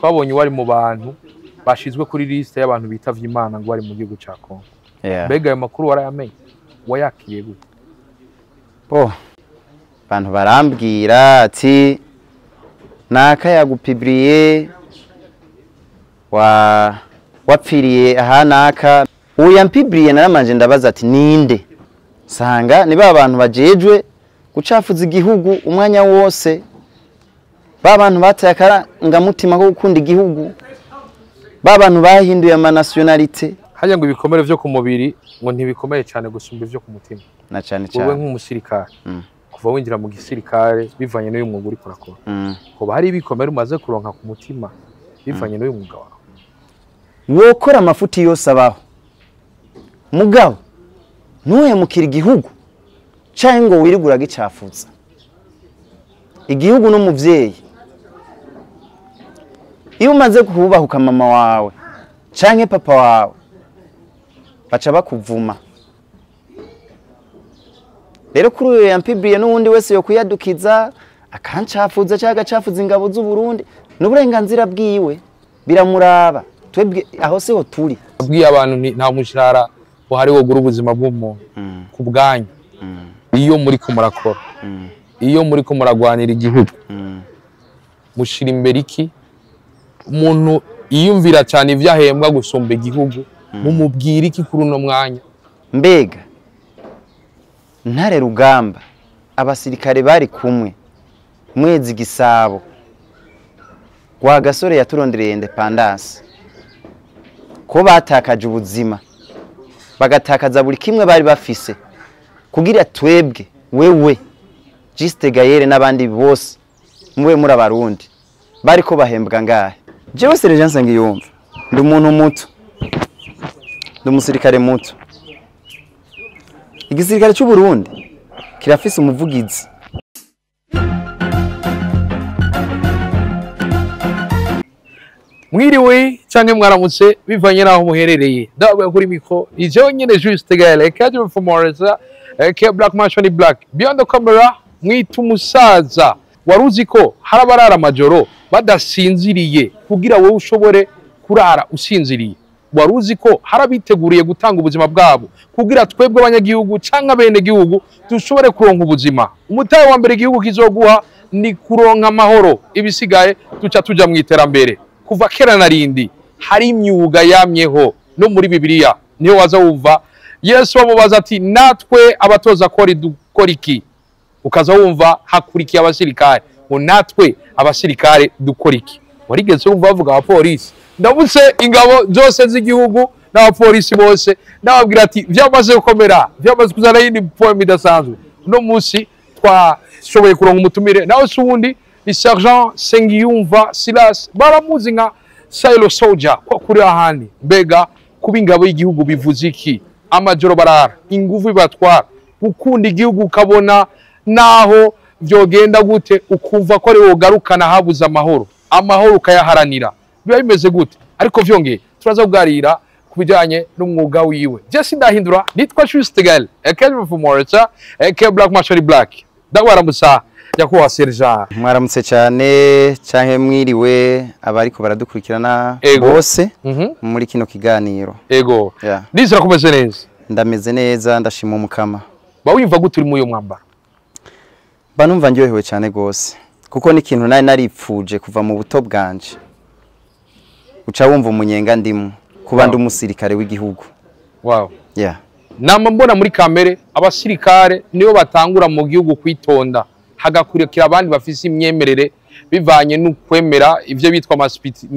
Twabonye wari mu bantu bashizwe kuri liste y'abantu bitavye Imana ngo bari mu gihugu ca Kongo. Mbega ayo makuru warayamenye, wayakiriye gute? Bo abantu barambwira ati naka yagupibriye wa wapfiriye aha naka. Uwo yampibriye naramanje ndabaza ati ninde, sanga ni ba bantu bajejwe gucafuza igihugu umwanya wose, ba bantu bataye akarangamutima ko gukunda igihugu, ba bantu bahinduye ama nationalité. Hajya ngo ibikomere vyo ku mubiri ngo ntibikomeye cyane gusumba ivyo ku mutima. Na cyane Wowe cyane nk'umusirikare, kuva winjira mu gisirikare bivanye n'uyu mwuga uriko urakora, hoba hari ibikomere umaze kuronka ku mutima bivanye n'uyu mwuga wawe? Wokora amafuti yose abaho, mugabo ntuhemukire igihugu canke ngo wirigura gicafuza igihugu n'umuvyeyi. Iyo umaze kuhubahuka mama wawe canke papa wawe baca bakuvuma. Rero kuri uyu yampibriye n'uwundi wese yo kuyadukiza akancafuza canke agacafuza ingabo z'u Burundi, n'uburenganzira bwiwe, biramuraba. Twebwe aho siho turi. Abwiye abantu nti nta mushahara uhari wogura ubuzima bw'umuntu ku bwanyu. Iyo muriko murakora, iyo muriko muragwanira igihugu, mushira imbere iki? Umuntu yiyumvira cyane ivyo ahembwa gusumba igihugu, mumubwira iki kuri uno mwanya? Mbega Ntare Rugamba abasirikare bari kumwe Mwezi Gisabo Rwagasore yaturondereye independence, ko batakaje ubuzima bagatakaza buri kimwe bari bafise kugira twebwe, wewe Juste Gaël n'abandi bose mube muri abarundi bariko bahembwa ngahe? Jewe Sergeant Nsengiyumva ndi umuntu muto, ndi umusirikare muto. Igisirikare cy'u Burundi kirafise umuvugizi. Mwiriwe canke mwaramutse bivanye naho muherereye. Ndababwira kuri micro ni jewe nyene Juste Gaël, Kaje from Morisa, K Black Mansion Black. Beyond the camera mwita umusaza. Waruzi ko hari abarara amajoro badasinziriye kugira wowe ushobore kurara usinziriye? Waruzi ko hari abiteguriye gutanga ubuzima bwabo kugira twebwe abanyagihugu canke abenegihugu dushobore kuronka ubuzima? Umutahe wa mbere igihugu kizoguha ni kuronka amahoro, ibisigaye duca tuja mu iterambere. Kuva kera na rindi hari imyuga yamyeho, no muri Bibiliya niyo waza wumva Yesu bamubaza ati natwe abatoza kori dukora iki? Ukaza wumva hakurikiye abasirikare ngo natwe abasirikare dukora iki? Warigeze wumva bavuga abapolisi? Ndabutse ingabo zose z'igihugu n'abapolisi bose nababwira ati vyamaze gukomera, vyamaze kuzana yindi poem idasanzwe. Uno munsi twashoboye kuronka umutumire, nawe si uwundi ni Sergeant Nsengiyumva Silas, baramuzi nka Silo Soldier kwa kuri ahandi. Mbega kuba ingabo y'igihugu bivuze iki? Amajoro barara, inguvu ibatwara, gukunda igihugu ukabona naho vyogenda gute, ukumva ko ari wogarukana habuze amahoro, amahoro ukayaharanira, biba bimeze gute? Ariko vyongeye turaza kuganira ku bijyanye n'umwuga wiwe. Je sindahindura, nitwa Juste Gaël, aka from Morisa, aka Black Machari Black. Ndagwaramutsa nyakubahwa Sergeant. Mwaramutse cyane canke mwiriwe abariko baradukurikirana bose muri kino kiganiro. Ego. Nizera kumeze neza. Ndameze neza, ndashima Umukama. Ba wimva gute uri muri uyo mwambaro? Ba numva ndyohewe cyane gose, kuko ni ikintu nari naripfuje kuva mu buto bwanje. Uca wumva umunyenga ndimo kuba ndi umusirikare w'igihugu. Wow. Nama mbona muri kamere abasirikare nibo batangura mu gihugu kwitonda, hagakurikira abandi bafise imyemerere bivanye n'ukwemera ivyo bitwa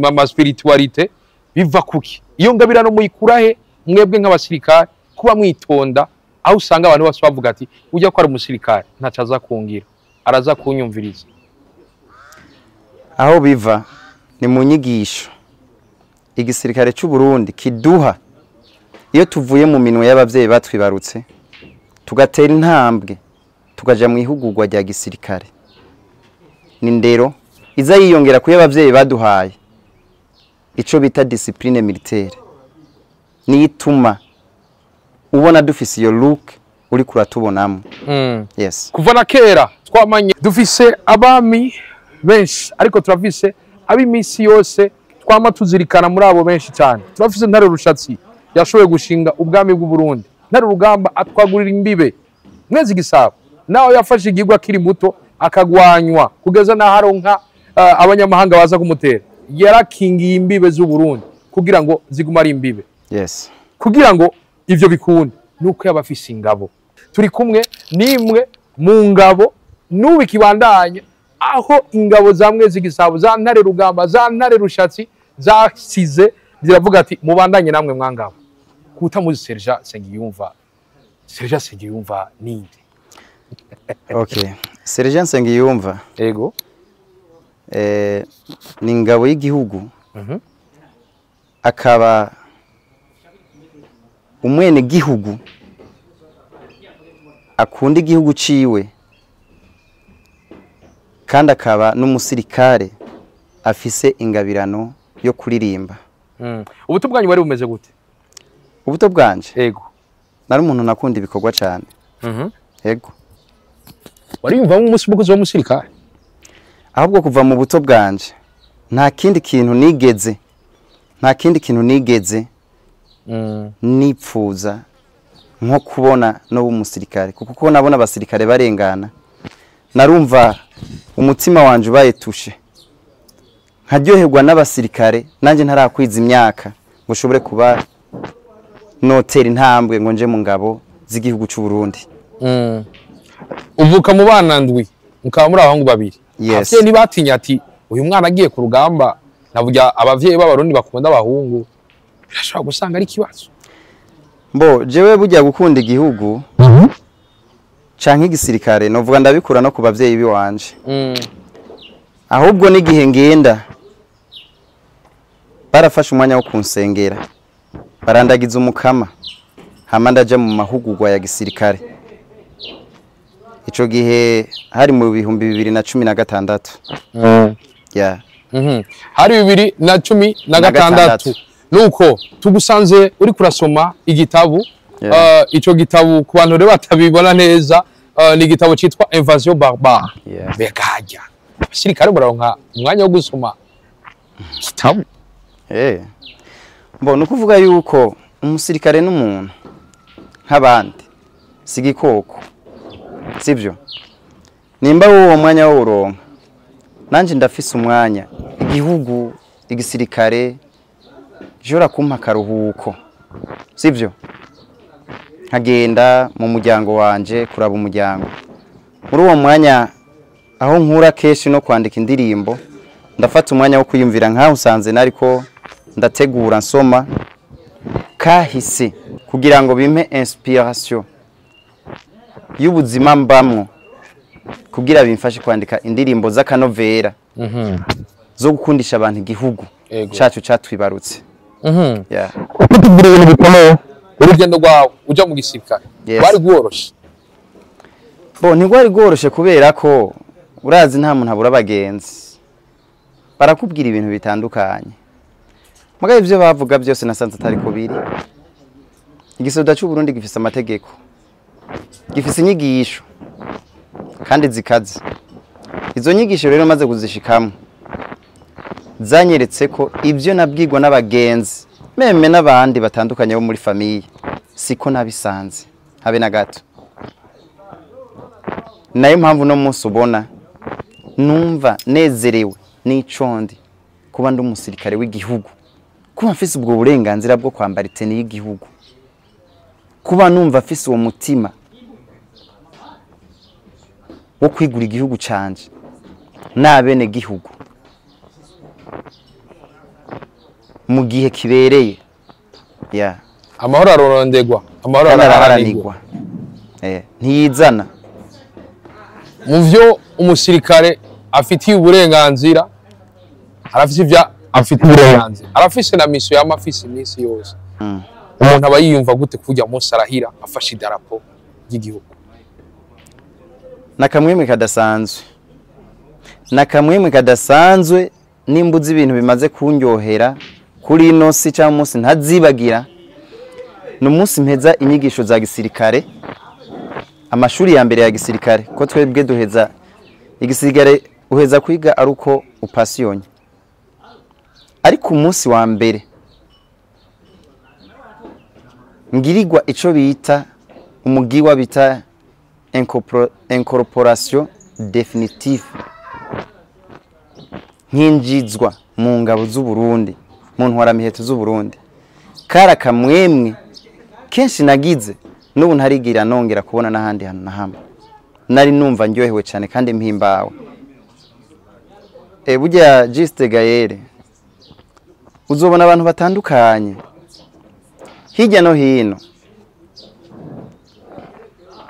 ama spiritualité. Biva kuki iyo ngabirano muyikurahe mwebwe nk'abasirikare kuba mwitonda, aho usanga abantu bose bavuga ati ujya ko ari umusirikare ntaco aza kungira, araza kunyumviriza? Aho biva ni mu nyigisho igisirikare cy'u Burundi kiduha iyo tuvuye mu minwe y'abavyeyi batwibarutse, tugatera intambwe tukaja mu ihugurwa rya gisirikare. Ni ndero iza yiyongera kuyo abavyeyi baduhaye, ico bita discipline militaire, niyo ituma ubona dufise iyo look uri kuratubonamo. Yes. Kuva na kera twamanye dufise abami benshi, ariko turafise ab'imisi yose Twama tuzirikana muri abo benshi cyane. Turafise Ntare Rushatsi yashoboye gushinga ubwami bw'u Burundi. Ntare Rugamba atwagurira imbibe. Mwezi Gisabo nawe yafashe igigwa akiri muto, akagwanywa kugeza n'aho aronka abanyamahanga baza kumutera. Yarakingiye imbibe z'u Burundi kugira ngo zigume ari imbibe. Kugira ngo ivyo bikunde nuko yaba afise ingabo. Turi kumwe n'imwe mu ngabo n'ubu ikibandanya, aho ingabo za Mwezi Gisabo, za Ntare Rugamba, za Ntare Rushatsi zasize ziravuga ati mubandanye namwe mwangabo. Kutamuzi Sergent Nsengiyumva, Sergent Nsengiyumva ninde? Okay, Sergent Nsengiyumva ni ingabo y'igihugu, akaba umwene gihugu akunda igihugu ciwe, kandi akaba n'umusirikare afise ingabirano yo kuririmba. Ubuto bwanyu bwari bumeze gute? Ubuto bwanje? Ego. Nari umuntu nakunda ibikorwa cyane. Ego. Wari yumva umunsi umukozi w'umusirikare? Ahubwo kuva mu buto bwanje nta kindi kintu nigeze, nta kindi kintu nigeze nipfuza nko kubona no umusirikare, kuko ko nabona abasirikare barengana narumva umutima wanje ubaye tushe, nkaryoherwa n'abasirikare nanjye ntarakwiza imyaka ngo ushobore kuba notera intambwe ngo nje mu ngabo z'igihugu cy'u Burundi. Uvuka mu bana ndwi, mukaba muri abahungu babiri. Yes. Abavyeyi ntibatinya ati uyu mwana agiye ku rugamba, navuga abavyeyi b'abarundi bakunda abahungu, birashobora gusanga ari ikibazo. Mbo jewe burya gukunda igihugu canke igisirikare novuga ndabikura no ku bavyeyi biwanje. Ahubwo n'igihe ngenda barafashe umwanya wo kunsengera, barandagiza umukama, hama ndaja mu mahugurwa ya gisirikare. Ico gihe hari mu 2016. Yeah. Hari 2016. Nuko tugusanze uri kurasoma igitabu. Ico gitabu ku bantu rero batabibona neza, ni igitabo citwa Invasion Barbare. Mbega abasirikare muraronka umwanya wo gusoma igitabo? Mbona ukuvuga yuko umusirikare n'umuntu nk'abandi, si igikoko, sivyo? Nimba uwo mwanya wo uronka, nanje ndafise umwanya. Igihugu, igisirikare gishobora kumpa akaruhuko, sivyo? Nkagenda mu muryango wanje kuraba umuryango. Muri uwo mwanya aho nkura kenshi no kwandika indirimbo, ndafata umwanya wo kwiyumvira nkaho usanze nariko ndategura nsoma kahise kugira ngo bimpe inspiration y'ubuzima mbamwo, kugira bimfashe kwandika indirimbo z'akanovera zo gukundisha abantu igihugu cacu catwibarutse. Kutubwira ibintu bikomeye, urugendo rwawe uja mu gisirikare rwari rworoshe? Bo ntirwari rworoshe kubera ko urazi nta muntu abura abagenzi, barakubwira ibintu bitandukanye. Mugabo ivyo bavuga byose nasanze atari ko biri. Igisoda cy'u Burundi gifise amategeko, gifise inyigisho kandi zikaze. Izo nyigisho rero maze kuzishikamwe zanyeretse ko ibyo nabwirwa n'abagenzi meme n'abandi batandukanye bo muri famille siko nabisanze habe na gato. Nayo mpamvu no munsi ubona numva nezerewe n'icondi kuba ndi umusirikare w'igihugu, kuba mfise ubwo burenganzira bwo kwambara iteni y'igihugu, kuba numva mfise uwo mutima wo kwigura igihugu canje n'abene gihugu mu gihe kibereye. Amahoro ararondegwa, amahoro araharanirwa. Ntiyizana. Mu vyo umusirikare afitiye uburenganzira, arafise ivyo afite uburenganzira, arafise na mission y'amafisi iminsi yose. Umuntu aba yiyumva gute kujya munsi arahira afashe idarapo ry'igihugu? Nakamwemwe kadasanzwe, nakamwemwe kadasanzwe. Nimbuzi ibintu bimaze kunyohera kuri ino si cyangwa umunsi ntazibagira, ni umunsi mpeza inyigisho za gisirikare, amashuri ya mbere ya gisirikare, ko twebwe duheza igisirikare uheza kwiga ari uko upasiyonye. Ariko umunsi wa mbere ngirirwa ico bita umugiwa, bita incorporation définitive, nkinjizwa mu ngabo z'u Burundi, mu ntwaramiheto z'u Burundi, kara kamwemwe kenshi nagize n'ubu ntarigira nongera kubona n'ahandi hantu na hamwe. Nari numva ndyohewe cyane kandi mpimbawe. Burya Juste Gaël, uzobona abantu batandukanye hirya no hino,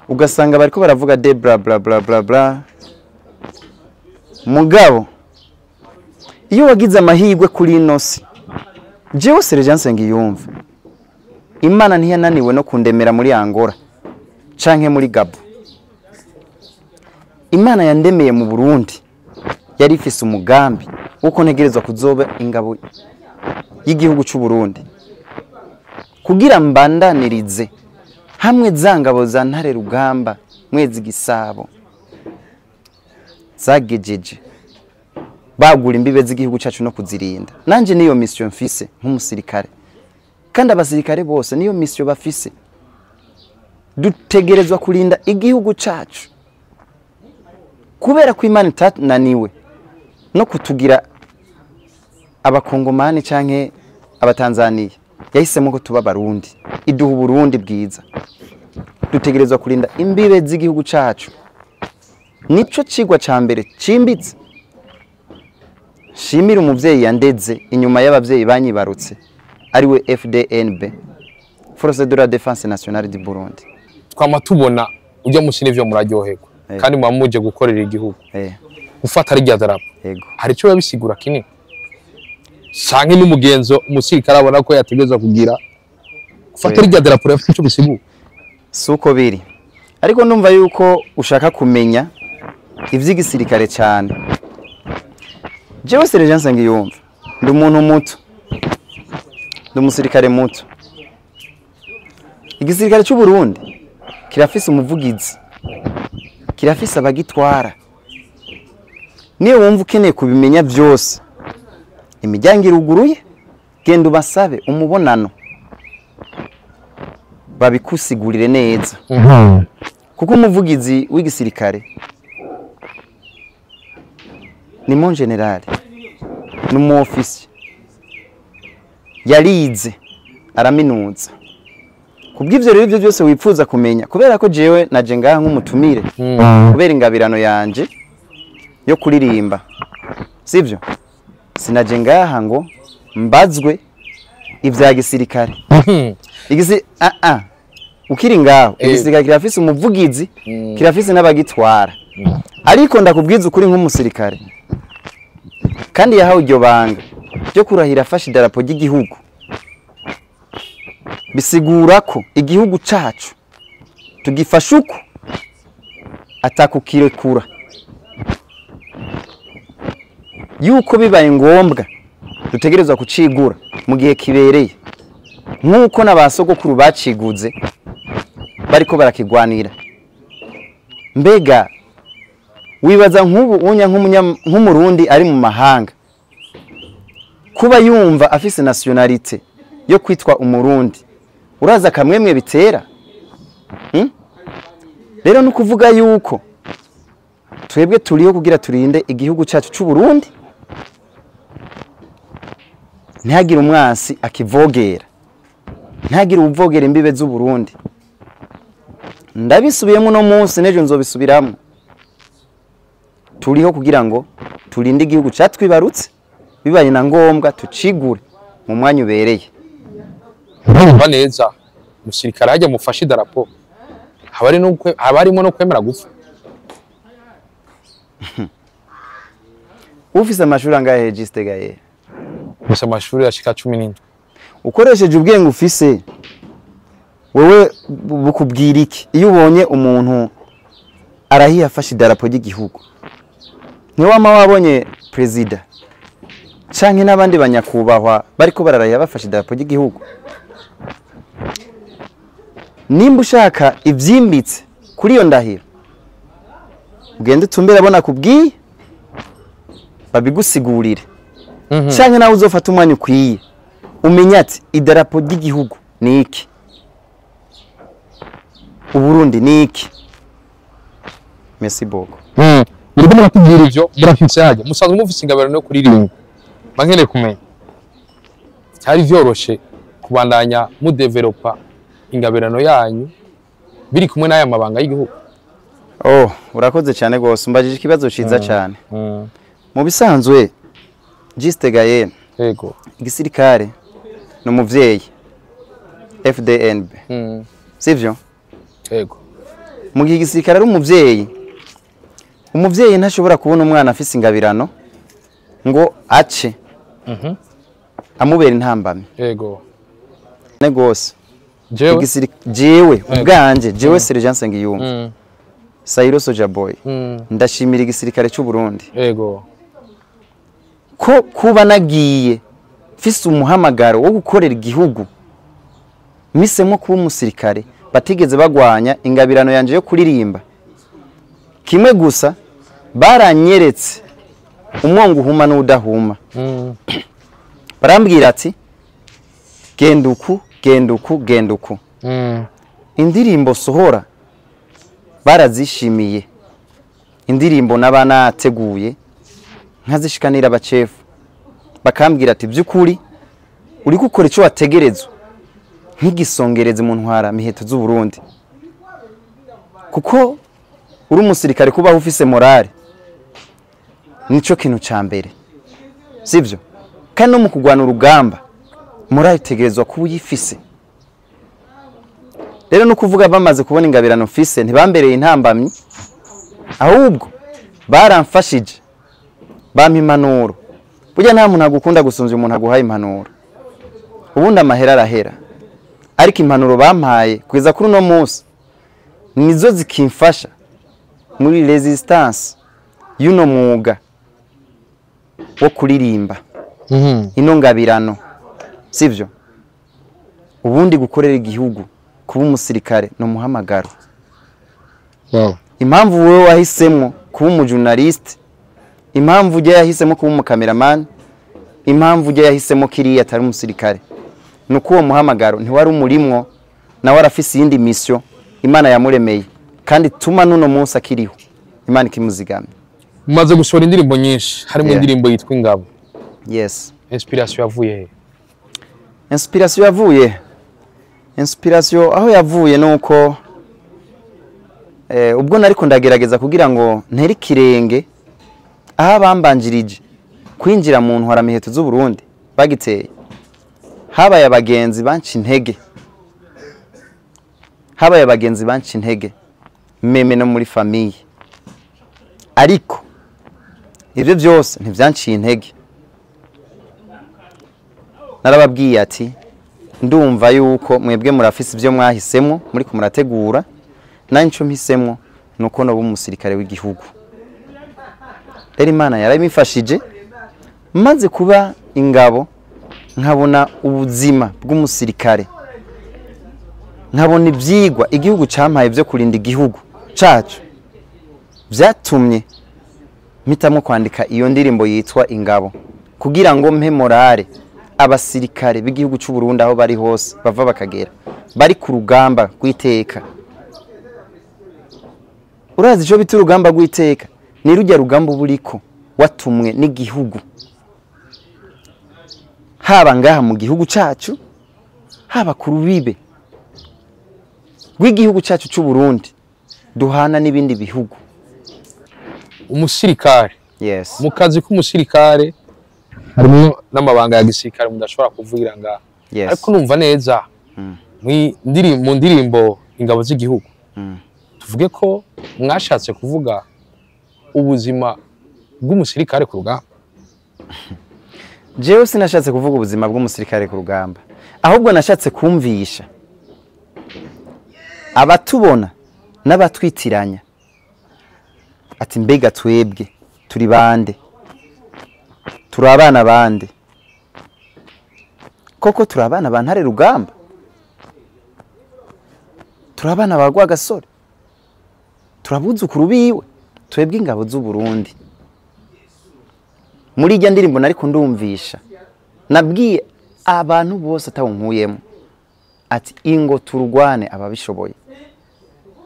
ugasanga bariko baravuga de bla bla bla bla bla. Mugabo iyo wagize amahirwe kuri ino si, jewe Sergeant Nsengiyumva, Imana ntiyananiwe no kundemera muri Angola canke muri Gabo. Imana yandemeye mu Burundi yari ifise umugambi wuko ntegerezwa kuzoba ingabo y'igihugu c'u Burundi, kugira mbandanirize hamwe za ngabo za Ntare Rugamba, Mwezi Gisabo, zagejeje bagura imbibe z'igihugu cyacu no kuzirinda. Nanje niyo mission mfise nk'umusirikare, kandi abasirikare bose niyo mission bafise. Dutegerezwa kurinda igihugu cyacu, kubera ko Imana itananiwe no kutugira abakongomani canke abatanzaniya, yahisemo ko tuba Barundi, iduha Uburundi bwiza. Dutegerezwa kurinda imbibe z'igihugu cyacu. Nico cigwa ca mbere cimbitse. Shimira umuvyeyi yandeze inyuma y'abavyeyi banyibarutse, ariwe FDNB, Force de la Défense Nationale du Burundi. Twama tubona ujya musi n'ivyo muraryoherwa kandi muba muje gukorera igihugu. Gufata rirya darapo, hari ico bisigura kinini canke n'umugenzo umusirikare abona ko yategerezwa kugira? Gufata rirya darapo rafite ico bisigura? Suko biri, ariko ndumva yuko ushaka kumenya ivy'igisirikare cyane. Jewe Sergeant Nsengiyumva ndi umuntu muto, ndi umusirikare muto. Igisirikare cy'u Burundi kirafise umuvugizi, kirafise abagitwara. Niyo wumva ukeneye kubimenya byose, imiryango iruguruye, genda ubasabe umubonano babikusigurire neza, kuko umuvugizi w'igisirikare ni mon général, ni umu officier yarize araminuza. Kubw'ivyo rero, ivyo byose wipfuza kumenya, kubera ko jewe naje ngaha nk'umutumire kubera ingabirano yanje yo kuririmba, sivyo? Sinaje ngaha ngo mbazwe ivya gisirikare. Igisi ah ah ukiri ngaho, igisirikare kirafise umuvugizi, kirafise n'abagitwara. Ariko ndakubwiza ukuri nk'umusirikare kandi yahawe iryo banga ryo kurahira afashe idarapo ry'igihugu, bisigura ko igihugu cacu tugifashe uko atakukirekura, yuko bibaye ngombwa dutegerezwa kucigura mu gihe kibereye, nk'uko n'abasogokuru baciguze bariko barakigwanira. Mbega wibaza nk'ubu unya nk'umurundi ari mu mahanga kuba yumva afise nationalité yo kwitwa umurundi, uraza kamwemwe bitera? Rero ni ukuvuga yuko twebwe turiho kugira turinde igihugu cyacu c'u Burundi, ntihagire umwansi akivogera, ntihagire uwuvogera imbibe z'u Burundi. Ndabisubiyemo uno munsi, n'ejo nzobisubiramo. Turiho kugira ngo turinde igihugu catwibarutse, bibaye na ngombwa tucigure mu mwanya ubereye. Urumva neza, umusirikare hajya mufashe idarapo haba harimo no kwemera gupfa? Ufise amashuri angahe, Juste Gaël? Gusa amashuri ashika 17. Ukoresheje ubwenge ufise wewe, bukubwira iki iyo ubonye umuntu arahiye afashe idarapo ry'igihugu? Ntiwama wabonye perezida canke n'abandi banyakubahwa bariko bararahira bafashe idarapo ry'igihugu? Nimba ushaka ivyimbitse kuri iyo ndahiro, ugende utumbere abona kubwiye babigusigurire. Canke nawe uzofata umwanya ukwiye umenye ati idarapo ry'igihugu ni iki, Uburundi ni iki. Merci beaucoup. Uriko muratubwira ivyo murafise hajya musanzwe mufise ingabirano yo kuririmba, mba nkeneye kumenya cyari vyoroshe kubandanya mudevelopa ingabirano yanyu biri kumwe n'aya mabanga y'igihugu? Oh, urakoze cyane gose, umbajije ikibazo ciza cyane. Mu bisanzwe Juste Gael, Yego. igisirikare ni umuvyeyi FDNB, sivyo? Yego. Mu gihe igisirikare ari umuvyeyi, umuvyeyi ntashobora kubona umwana afise ingabirano ngo ace amubera intambamyi. Yego. Ne gose. Jewe Jewe ubwanje, jewe Sergeant Nsengiyumva, Sairo Soja Boy, ndashimira igisirikare cy'u Burundi Yego. ko kuba nagiye mfise umuhamagaro wo gukorera igihugu, mpisemo kuba umusirikare, batigeze bagwanya ingabirano yanje yo kuririmba. Kimwe gusa baranyeretse umwongo uhuma n'udahuma. Barambwira ati genda uku, genda uku, genda uku. Indirimbo sohora barazishimiye, indirimbo naba nateguye nkazishikanira abacefu, bakambwira ati by'ukuri uri gukora icyo wategerezwa nk'igisongereze mu ntwara miheto z'u Burundi, kuko uri umusirikare kubaho ufise morale nico kintu ca mbere, sivyo? Kandi no mu kugwana urugamba morale itegerezwa kuba uyifise. Rero no kuvuga bamaze kubona ingabirano mfise ntibambereye intambamyi, ahubwo baramfashije bampa impanuro. Burya nta muntu agukunda gusumvya umuntu aguhaye impanuro. Ubundi amahera arahera, ariko impanuro bampaye kugeza kuri uno munsi nizo zikimfasha muri resistance y'uno mwuga wo kuririmba, ino ngabirano, sivyo? Ubundi gukorera igihugu, kuba umusirikare ni umuhamagaro. Impamvu wewe wahisemo kuba umujournaliste, impamvu ujya yahisemo kuba umukameramani, impamvu ujya yahisemo kiriya atari umusirikare, nuko uwo muhamagaro ntiwari umurimwo, nawe arafise iyindi mission Imana yamuremeye, kandi tuma n'uno munsi akiriho Imana ikimuzigamye. Mumaze gusohora indirimbo nyinshi harimo indirimbo yitwa Ingabo. Yes. Inspiration yavuye he? Inspiration yavuye, inspiration aho yavuye nuko ubwo nariko ndagerageza kugira ngo ntere ikirenge aho abambanjirije kwinjira mu ntwara miheto z'u Burundi bagiteye, habaye abagenzi banca intege, habaye abagenzi banca intege meme no muri famille, ariko ivyo byose ntivyanciye intege. Narababwiye ati ndumva yuko mwebwe murafise ivyo mwahisemo muri ko murategura, nanje ico mpisemwo nuko noba umusirikare w'igihugu. Rero Imana yarabimfashije, maze kuba ingabo nkabona ubuzima bw'umusirikare, nkabona ivyigwa igihugu campaye vyo kurinda igihugu cacu, vyatumye mpitamwo kwandika iyo ndirimbo yitwa Ingabo, kugira ngo mpe morale abasirikare b'igihugu c'u Burundi aho bari hose bava bakagera, bari ku rugamba rw'iteka. Urazi ico bita urugamba rw'iteka? Ni rujya rugamba uba uriko watumwe n'igihugu, haba ngaha mu gihugu cacu, haba ku rubibe rw'igihugu cacu c'u Burundi duhana n'ibindi bihugu. Umusirikare. Yes. Mu kazi k'umusirikare harimo n'amabanga ya gisirikare mudashobora kuvugira ngaha. Yes. Ariko numva neza mu ndirimbo Ingabo z'igihugu, tuvuge ko mwashatse kuvuga ubuzima bw'umusirikare ku rugamba. Jewe sinashatse kuvuga ubuzima bw'umusirikare ku rugamba, ahubwo nashatse kumvisha abatubona n'abatwitiranya ati mbega twebwe turi bande, turi abana bande koko? Turi abana ba Ntare Rugamba, turi abana ba Rwagasore, turabuzukuru biwe. Twebwe ingabo z'u Burundi Muri ijya ndirimbo nariko ndumvisha, nabwiye abantu bose atawunkuyemo ati ingo turugwane ababishoboye,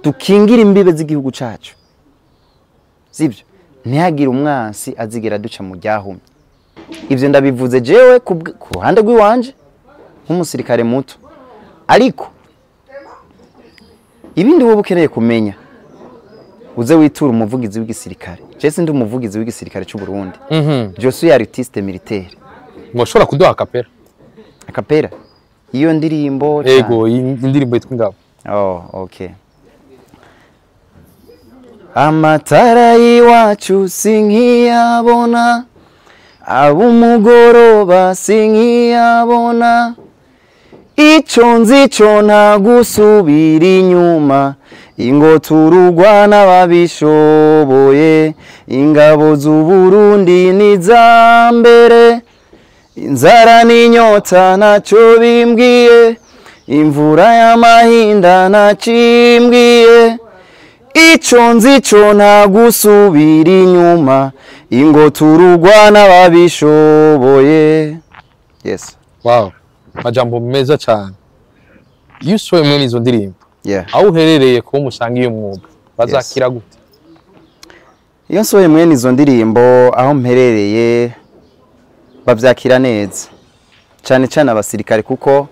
dukingira imbibe z'igihugu cacu, sibyo? Ntihagire umwansi azigera duca mu ryahumye. Ivyo ndabivuze jewe ku ruhande rw'iwanje nk'umusirikare muto, ariko ibindi wowe ukeneye kumenya uze witura umuvugizi w'igisirikare. Je sindi umuvugizi w'igisirikare cy'u Burundi. Je suis artiste militaire. Mwoshobora kuduha akapera? Akapera iyo ndirimbo? Yego, indirimbo yitwa Ingabo. Oh, okay. Amatara y'iwacu sinkiyabona, ab'umugoroba sinkiyabona, ico nzi co nta gusubira inyuma, ingo turugwana babishoboye, ingabo z'u Burundi ni za mbere, inzara n'inyota ntacyo bimbwiye, imvura y'amahinda ntacimbwiye, ico nzi co nta gusubira inyuma, ingo turugwana babishoboye. Yes. Wow, majambo meza cyane. Iyo usohoye mwene izo ndirimbo, Yeah. aho uherereye kuba umusanga iyo mwuga bazakira gute? Iyo nsohoye mwene izo ndirimbo aho mperereye bavyakira neza, cyane cyane abasirikare, kuko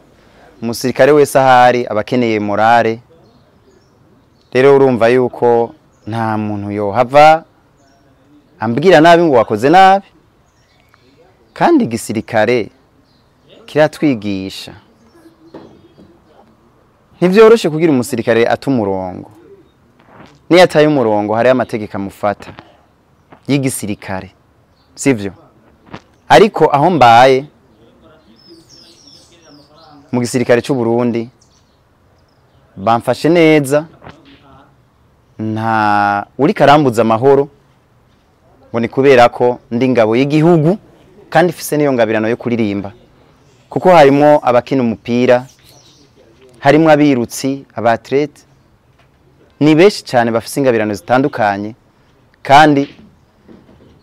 umusirikare wese ahari aba akeneye morale. Rero urumva yuko nta muntu yohava ambwira nabi ngo wakoze nabi, kandi igisirikare kiratwigisha. Ntivyoroshe kugira umusirikare ata umurongo. Niyo ataye umurongo hariho amategeko amufata y'igisirikare, sivyo? Ariko aho mbaye mu gisirikare cy'u Burundi bamfashe neza, nta uri karambuza amahoro ngo ni kubera ko ndi ingabo y'igihugu kandi ifise niyo ngabirano yo kuririmba, kuko harimo abakina umupira, harimo abirutsi, abatlete, ni benshi cyane bafise ingabirano zitandukanye, kandi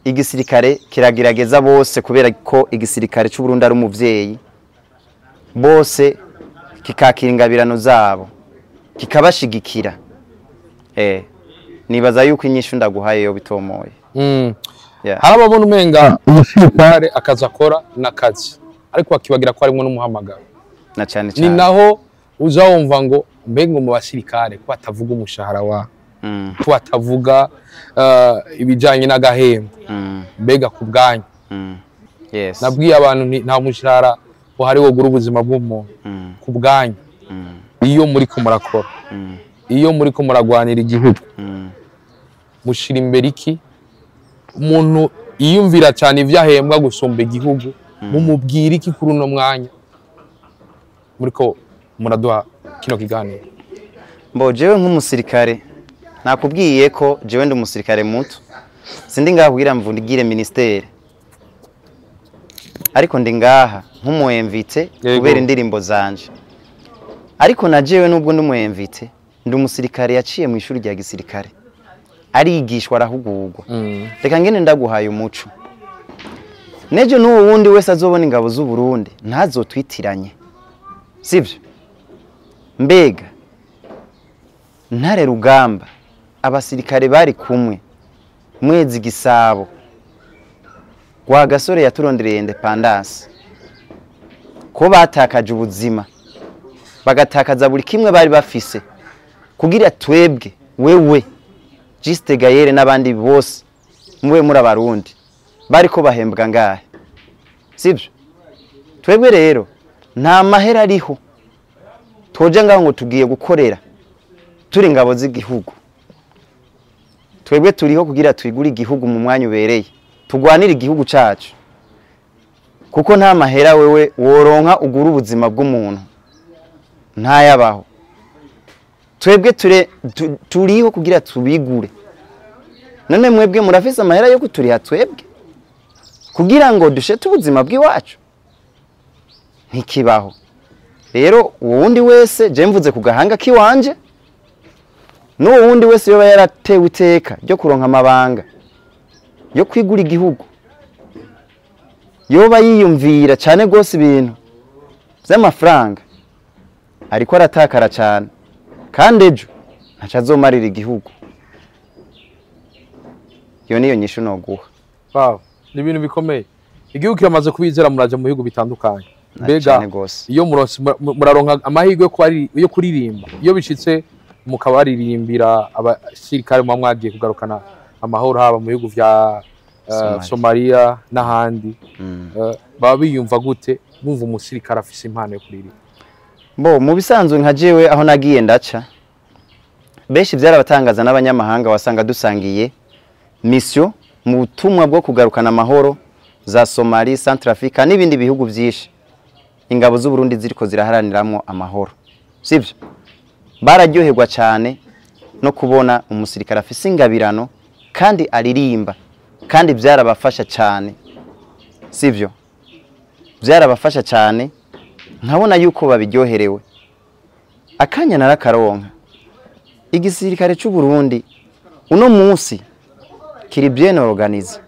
igisirikare kiragerageza bose, kubera ko igisirikare cy'u Burundi ari umuvyeyi, bose kikakira ingabirano zabo kikabashigikira. Nibaza yuko inyishu ndaguhaye yo bitomoye. Yeah. Hari ababona umenga umusirikare akazi akora n'akazi, ariko bakibagira ko harimo n'umuhamagaro. Na cyane Ni cyane naho uza wumva ngo mbega mu basirikare ko batavuga umushahara wa ko batavuga ibijanye n'agahembo, mbega ku bwanyu. Yes. Nabwiye abantu nti nta mushahara uhari wogura ubuzima bw'umuntu. Ku bwanyu, iyo muriko murakora, iyo muriko muragwanira igihugu, mushira imbere iki? Umuntu yiyumvira cyane ivyo ahembwa gusumba igihugu, mumubwira iki kuri uno mwanya muriko muraduha kino kiganiro? Mbo jewe nk'umusirikare nakubwiye ko jewe ndi umusirikare muto, sindi ngaha kugira mvugire ministere, ariko ndi ngaha nk'umu invité Yego. kubera indirimbo zanje. Ariko na jewe nubwo ndi umu invité, ndi umusirikare yaciye mu ishuri rya gisirikare, arigishwa, arahugurwa. Reka ngene ndaguhaye umuco, nejo n'uwo wundi wese azobona ingabo z'u Burundi ntazotwitiranye, sivyo? Mbega Ntare Rugamba abasirikare bari kumwe Mwezi Gisabo Rwagasore yaturondereye independence, ko batakaje ubuzima bagatakaza buri kimwe bari bafise kugira twebwe, wewe Juste Gaël n'abandi bose mube muri abarundi, bariko bahembwa ngahe, sivyo? Twebwe rero nta mahera ariho toje ngaho ngo tugiye gukorera turi ingabo z'igihugu. Twebwe turiho kugira twigure igihugu mu mwanya ubereye, tugwanire igihugu cacu, kuko nta mahera wewe woronka ugura ubuzima bw'umuntu, ntayabaho. Twebwe turiho kugira tubigure. None mwebwe murafise amahera yo kuturiha twebwe kugira ngo dushete ubuzima bw'iwacu? Ntikibaho. Rero uwundi wese, je mvuze ku gahanga kiwanje, n'uwo wundi wese yoba yaratewe iteka ryo kuronka amabanga yo kwigura igihugu, yoba yiyumvira cyane gose ibintu by'amafaranga, ariko aratakara cyane, kandi ejo ntaco azomarira igihugu. Iyo niyo nyishu noguha. Wow, ni ibintu bikomeye. Igihugu kiramaze kubizera, muraje mu bihugu bitandukanye. Na Mbega cane gose. iyo muronse muraronka amahirwe yo kuririmba, iyo bishitse mukabaririmbira abasirikare muba mwagiye kugarukana amahoro, haba mu bihugu vya Somalia. Somalia n'ahandi, baba biyumva gute bumva umusirikare afise impano yo kuririmba? Bo mu bisanzwe nka jewe aho nagiye ndaca, benshi byarabatangaza n'abanyamahanga wasanga dusangiye mission mu butumwa bwo kugarukana amahoro za Somalia, Centrafrica n'ibindi bihugu byinshi ingabo z'u Burundi ziriko ziraharaniramwo amahoro, sivyo? Bararyoherwa cyane no kubona umusirikare afise ingabirano kandi aririmba, kandi byarabafasha cyane, sivyo? Byarabafasha cyane, nkabona yuko babiryoherewe. Akanya narakaronka. Igisirikare cy'u Burundi uno munsi kiri bien organisé.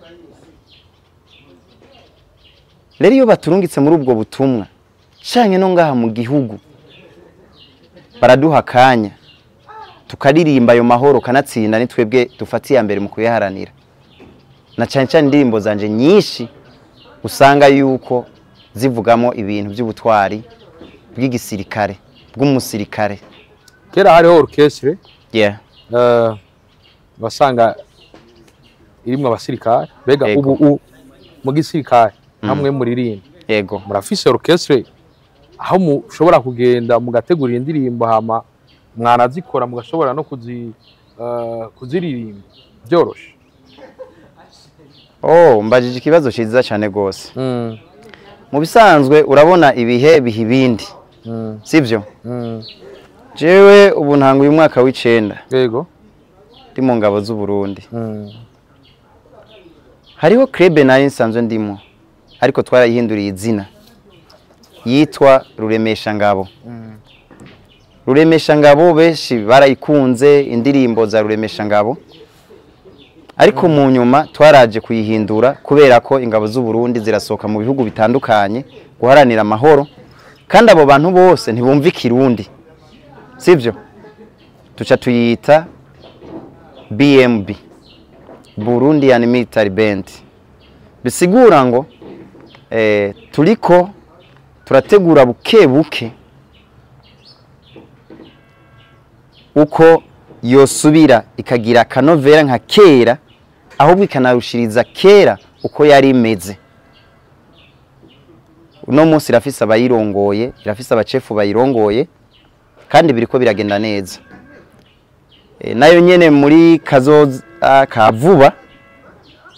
Rero iyo baturungitse muri ubwo butumwa canke no ngaha mu gihugu, baraduha akanya tukaririmba ayo mahoro, kanatsinda ni twebwe dufata iya mbere mu kuyaharanira. Na cyane cyane indirimbo zanje nyinshi usanga yuko zivugamo ibintu by'ubutwari bw'igisirikare, bw'umusirikare. Kera hariho orchestre, wasanga irimwo abasirikare. Mbega ubu mu gisirikare hamwe muririmba, murafise orchestre aho mushobora kugenda mugategura indirimbo, hama mwanazikora mugashobora no kuziririmba byoroshe? Oh, mbajije ikibazo ciza cyane gose. Mu bisanzwe urabona ibihe biha ibindi, sivyo? Jewe ubu ntanga uyu mwaka w'9 ndi mu ngabo z'u Burundi. Hariho club nari nsanzwe ndimo, ariko twarayihinduriye izina, yitwa Ruremesha Ngabo. Ruremesha Ngabo benshi barayikunze indirimbo za Ruremesha Ngabo, ariko mu nyuma twaraje kuyihindura kubera ko ingabo z'u Burundi zirasohoka mu bihugu bitandukanye guharanira amahoro, kandi abo bantu bose ntibumva ikirundi, sivyo? Tuca tuyita BMB, Burundian Military Band. Bisigura ngo turiko turategura buke buke uko yosubira ikagira akanovera nka kera, ahubwo ikanarushiriza kera uko yari imeze. Uno munsi irafise abayirongoye, irafise abacefu bayirongoye, kandi biriko biragenda neza. Nayo nyene muri kazoza ka vuba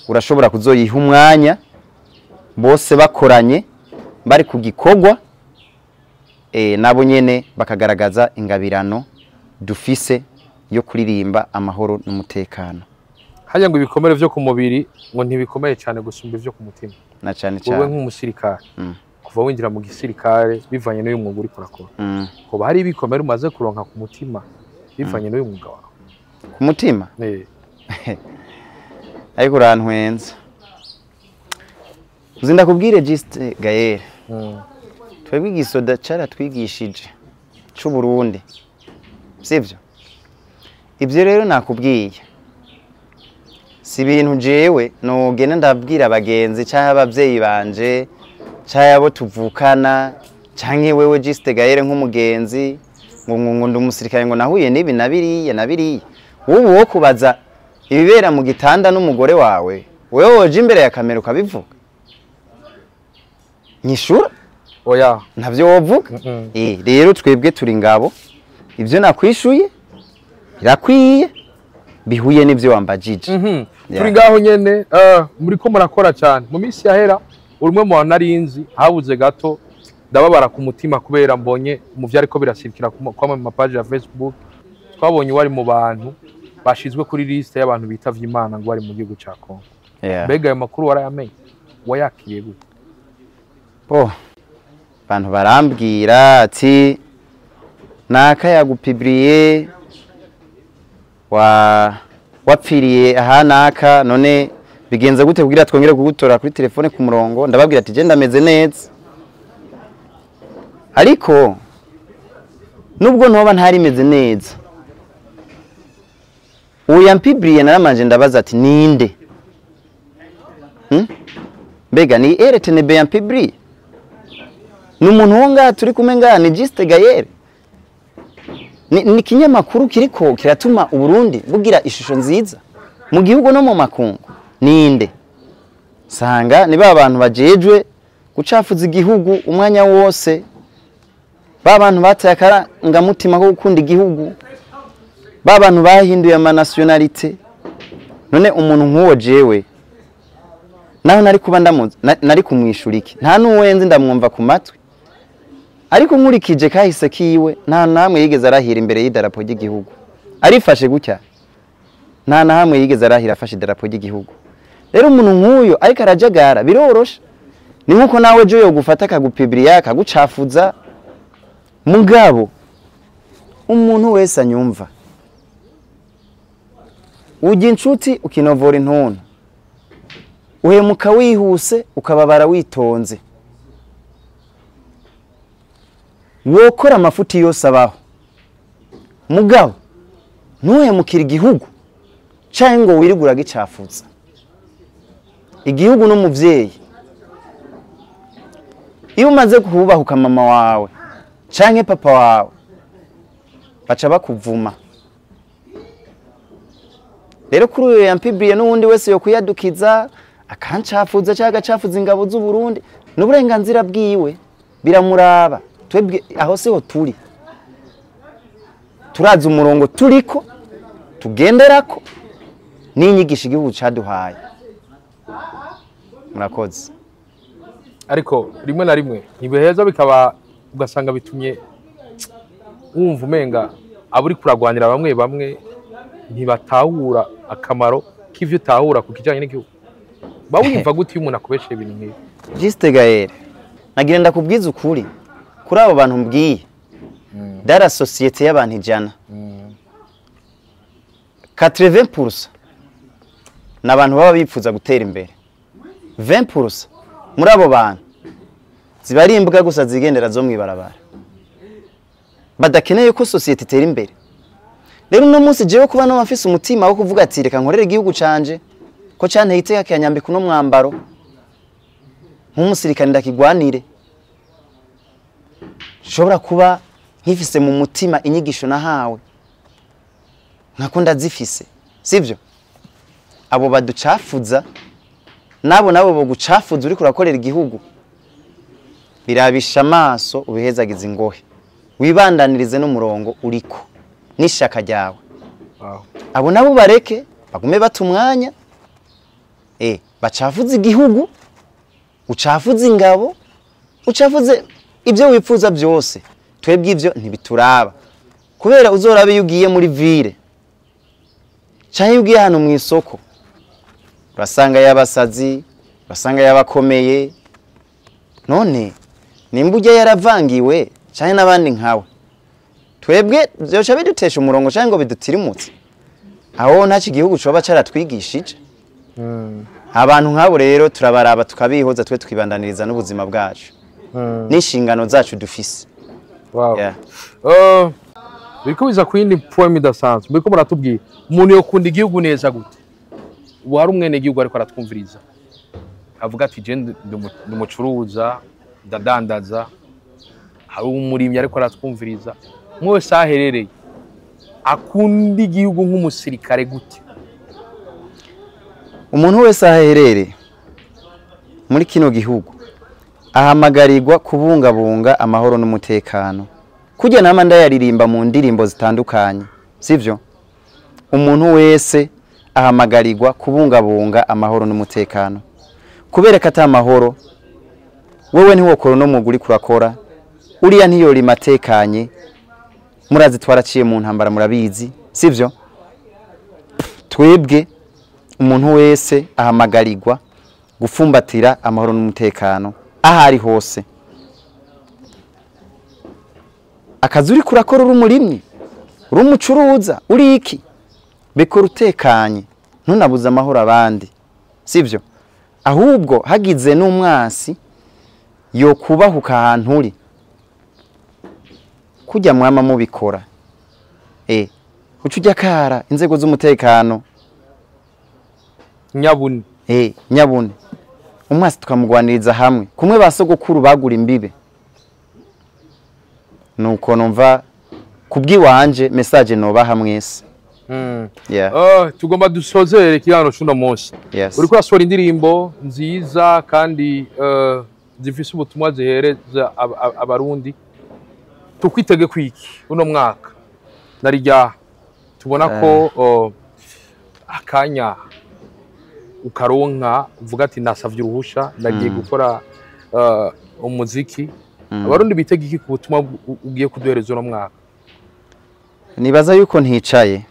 urashobora kuzoyiha umwanya bose bakoranye bari ku gikorwa, nabo nyene bakagaragaza ingabirano dufise yo kuririmba amahoro n'umutekano. Hajya ngo ibikomere vyo ku mubiri ngo ntibikomeye cyane gusumba ivyo ku mutima. Na cyane Wowe cyane. nk'umusirikare, kuva winjira mu gisirikare bivanye n'uyu mwuga uriko urakora, hoba hari ibikomere umaze kuronka ku mutima bivanye n'uyu mwuga wawe? Ku mutima? Ariko urantwenza. Uzi ndakubwire Juste Gaël. Twebwe igisoda caratwigishije c'u Burundi, sivyo? Ivyo rero nakubwiye si ibintu jewe nogenda ndabwira abagenzi canke abavyeyi banje canke abo tuvukana canke wewe Juste Gaël nk'umugenzi, ngo ndi umusirikare, ngo nahuye n'ibi na biriya na biriya. Wowe wo kubaza ibibera mu gitanda n'umugore wawe, wewe woje imbere ya kamera ukabivuga? Nyishura? Oya. Ntavyo wovuga. Rero twebwe turi ngabo, ivyo nakwishuye birakwiye, bihuye n'ivyo wambajije. Turi ngaho nyene, muriko murakora cyane. Mu minsi yahera urumwe mu bantu narinzi habuze gato ndababara ku mutima kubera mbonye mu vyariko birasirikira kwa mu mapaji ya Facebook, twabonye wari mu bantu bashizwe kuri liste y'abantu bitavye Imana ngo bari mu gihugu ca Congo. Mbega ayo makuru warayamenye? Wayakiriye gute? Oh, abantu barambwira ati naka yagupibriye wa wapfiriye aha naka, none Bigenze gute kugira twongere kugutora kuri telefone ku murongo? Ndababwira ati je ndameze neza, ariko nubwo ntoba ntari meze neza, uwo yampibriye naramanje ndabaza ati ninde? Mbega ni RTNB yampibriye? Ni umuntu wo ngaha turi kumwe ngaha? Ni Juste Gaël? Ni ikinyamakuru kiriko kiratuma Uburundi bugira ishusho nziza mu gihugu no mu makungu? Ninde? Sanga ni ba bantu bajejwe gucafuza igihugu umwanya wose, ba bantu bataye akarangamutima ko gukunda igihugu, ba bantu bahinduye ama nationalité. None umuntu nk'uwo jewe naho nari kuba ndamuzi, nari kumwishura iki? Nta n'uwenzi, ndamwumva ku matwi, ariko nkurikije kahise kiwe, nta namwe yigeze arahira imbere y'idarapo ry'igihugu arifashe gutya. Nta na hamwe yigeze arahira afashe idarapo ry'igihugu. Rero umuntu nk'uyo ariko arajagara, biroroshe, ni nkuko nawe ejo yogufata akagupibriya, akagucafuza. Mugabo umuntu wese anyumva, ujya inshuti ukinovora intuntu, uhemuka wihuse, ukababara witonze. Wokora amafuti yose abaho, mugabo ntuhemukire igihugu canke ngo wirigura agicafuza. Igihugu n'umuvyeyi. Iyo umaze kuhubahuka mama wawe canke papa wawe, baca bakuvuma. Rero kuri uyu yampibriye n'uwundi wese yo kuyadukiza akancafuza cyangwa agacafuza ingabo z'u Burundi, n'uburenganzira bwiwe, biramuraba. Twebwe aho siho turi, turazi umurongo turiko tugenderako n'inyigisho igihugu caduhaye. Murakoze. Ariko rimwe na rimwe ntibiheza bikaba, ugasanga bitumye wumva umenga abo uri kuragwanira bamwe bamwe ntibatahura akamaro k'ivyo utahura ku kijanye n'igihugu. Ba wumva gute iyo umuntu akubeshe ibintu nk'ibi? Juste Gaël, nagira ndakubwiza ukuri. Kuri abo bantu mbwiye, dara société y'abantu 100, 80% ni abantu baba bipfuza gutera imbere, 20% muri abo bantu ziba ari imbwa gusa zigendera zo mwibarabara, badakeneye ko société itera imbere. Rero uno munsi jewe kuba no mfise umutima wo kuvuga ati reka nkorere igihugu canje ko canteye iteka kikanyambika uno mwambaro nk'umusirikare, ndakigwanire, nshobora kuba nkifise mu mutima inyigisho nahawe nkako ndazifise, sivyo? Abo baducafuza nabo nabo bogucafuza uriko urakorera igihugu, birabisha amaso, ubihezagiza ingohe, wibandanirize n'umurongo uriko n'ishaka ryawe. Abo nabo bareke bagume bata umwanya, bacafuze igihugu, ucafuze ingabo, ucafuze ibyo wifuza byose. Twebwe ivyo ntibituraba, kubera uzoraba iyo ugiye muri ville canke iyo ugiye hano mu isoko, urasanga y'abasazi, urasanga y'abakomeye. None nimba ujya yaravangiwe canke n'abandi nkawe, twebwe vyoca bidutesha umurongo canke ngo bidutirimutse? Aho ntaco igihugu coba caratwigishije. Abantu nk'abo rero turabaraba tukabihoza, twe tukibandaniriza n'ubuzima bwacu n'inshingano zacu dufise. Yeah. Biriko biza ku yindi poem idasanzwe. Biriko muratubwira umuntu yokunda igihugu neza gute? Ubu hari umwene igihugu ariko aratwumviriza avuga ati je ndi umucuruza, ndadandaza. Hari umurimyi ariko aratwumviriza. Umwe wese aho aherereye, akunda igihugu nk'umusirikare gute? Umuntu wese aho aherereye muri kino gihugu ahamagarirwa kubungabunga amahoro n'umutekano, kurya nama ndayaririmba mu ndirimbo zitandukanye, sivyo? Umuntu wese ahamagarirwa kubungabunga amahoro n'umutekano, kubera ko ata amahoro, wewe ntiwokora uno mwuga uriko urakora, uriya ntiyorima atekanye. Murazi twaraciye mu ntambara, murabizi, sivyo? Twebwe umuntu wese ahamagarirwa gufumbatira amahoro n'umutekano aho ari hose. Akazi uriko urakora, uri umurimyi, uri umucuruza, uri iki, bikora utekanye, ntunabuze amahoro abandi. Sivyo? Ahubwo hagize n'umwasi yo kubahuka ahantu uri kujya mwama mubikora, uca ujya kara inzego z'umutekano nyabune, nyabune umwasi tukamugwaniriza hamwe kumwe basogokuru bagura imbibe. Nuko numva kubwiwanje message nobaha mwese. Tugomba dusozere ikiganiro c'uno munsi. Yes. Uriko urasohora indirimbo nziza kandi zifise ubutumwa zihereza abarundi. Tukwitege kwiki uno mwaka? Narirya tubona ko akanya ukaronka uvuga ati nasavye uruhusha ndagiye gukora umuziki. Abarundi bitege iki ku butumwa ugiye kuduhereza uno mwaka? Nibaza yuko nticaye,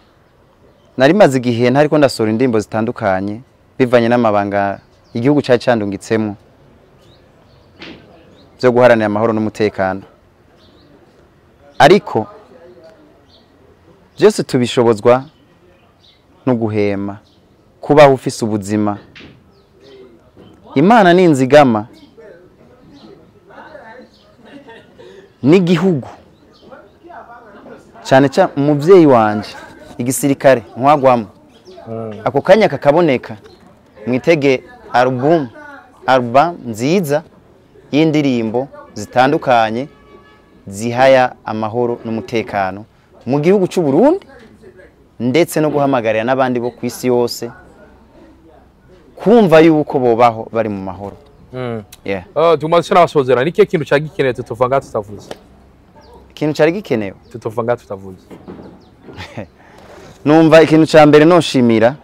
nari maze igihe ntariko ndasohora indirimbo zitandukanye bivanye n'amabanga igihugu cari candungitsemo byo guharanira amahoro n'umutekano, ariko byose tubishobozwa no guhema, kubaho ufise ubuzima. Imana ni inzigama n'igihugu, cyane cyane umuvyeyi wanje igisirikare nkwagwamo. Ako kanya kakaboneka, mwitege album nziza y'indirimbo zitandukanye zihaya amahoro n'umutekano mu gihugu cy'u Burundi, ndetse no guhamagarira n'abandi bo ku isi yose kumva yuko bobaho bari mu mahoro. Yeah. Tumaze n'abasozera, ni kihe kintu cari gikenewe tutova ngaha tutavuze? Ikintu cari gikenewe tutova ngaha tutavuze? Numva ikintu ca mbere noshimira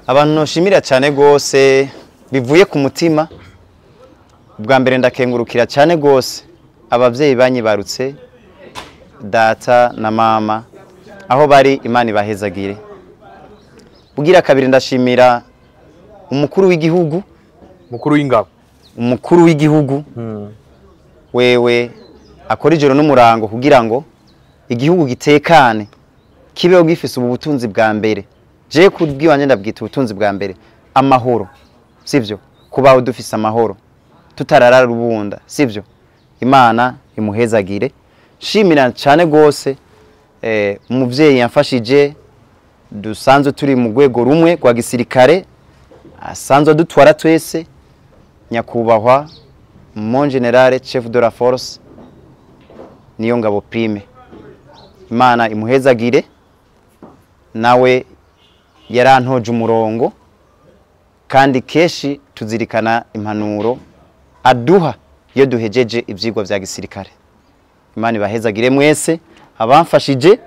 abantu, noshimira cyane gose bivuye ku mutima. Bwa mbere ndakengurukira cyane gose abavyeyi banyibarutse, data na mama, aho bari Imana ibahezagire. Bugira kabiri ndashimira umukuru w'igihugu, mukuru w'ingabo, umukuru w'igihugu wewe akora ijoro n'umurango kugira ngo igihugu gitekane, kibeho gifise ubu butunzi bwa mbere. Je kubwiwanje ndabwita ubutunzi bwa mbere amahoro, sivyo? Kubaho dufise amahoro tutararara rubunda, sivyo? Imana imuhezagire. Shimira cyane gose umuvyeyi yamfashije, dusanzwe turi mu rwego rumwe rwa gisirikare, asanzwe dutwara twese, nyakubahwa mon general chef de la force niyo ngabo Prime. Imana imuhezagire, nawe yarantoje umurongo kandi keshi tuzirikana impanuro aduha iyo duhejeje ivyigwa vya gisirikare. Imana ibahezagire mwese abamfashije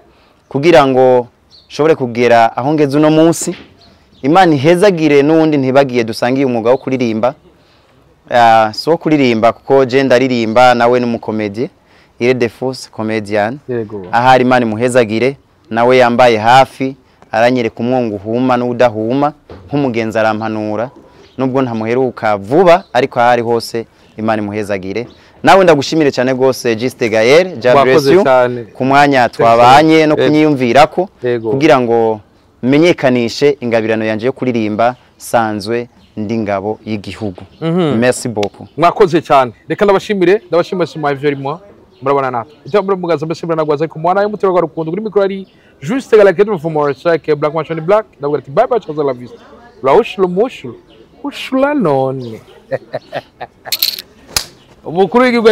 kugira ngo nshobore kugera aho ngeze uno munsi. Imana ihezagire n'uwundi ntibagiye dusangiye umwuga wo kuririmba. So kuririmba kuko je ndaririmba nawe n'umukomedie Ire de Force comedian. Ahari Imana imuhezagire, nawe yambaye hafi aranyereka umwongo uhuma n'udahuma, nk'umugenzi arampanura nubwo ntamuheruka vuba, ariko ahari hose Imana imuhezagire. Nawe ndagushimire cyane gose Juste Gaël, God bless you ku mwanya twabanye no kunyiyumvirako kugira ngo menyekanishe ingabirano yanje yo kuririmba sanzwe ndi ngabo y'igihugu. Merci beaucoup. Mwakoze cyane. Reka ndabashimire, ndabashimire my very much. Murabona natwe. Icyo mugaza mbese muranaguaza ku mwana y'umutwe wa rukundo kuri mikoro ari Juste Gaël from Morsac Black Machine Black. Ndavuga ati bye bye, ciao la vista. La ushlo mushlo. Ushla none. Umukuru w'igihugu.